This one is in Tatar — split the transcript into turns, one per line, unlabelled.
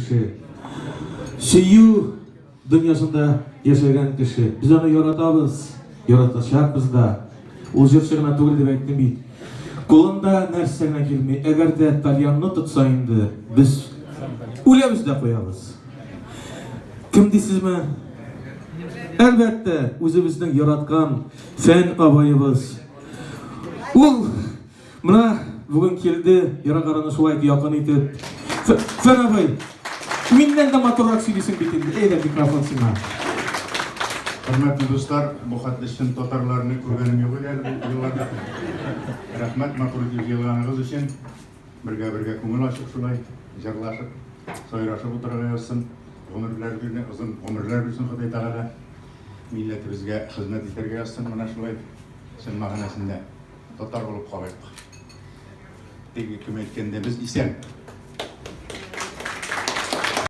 кеше. Сөю дөньясында яшәгән кеше. Без аны яратабыз, яратачакбыз да. Ул җырчы гына түгел дип әйттем бит. Кулында нәрсә генә килми. Әгәр дә тальянны тотса инде, без үләбез дә куябыз. Кем дисезме? Әлбәттә, үзебезнең яраткан Фән абаебыз. Ул менә бүген килде, ерак араны шулай якын итеп. Фән абый, миннән дә матуррак сөйлисең бит инде. Әйдә, микрофон сиңа.
Хөрмәтле дуслар, бу хәтле чын татарларны күргәнем юк иде әле бу елларда. Рәхмәт матур итеп җыелганыгыз өчен. Бергә-бергә күңел ачып шулай җырлашып, сайрашып утырырга язсын. Гомерләр бирне, озын гомерләр бирсен Ходай Тәгалә. Милләтебезгә хезмәт итәргә язсын менә шулай чын мәгънәсендә татар булып калыйк. Теге кем әйткәндә, без исән.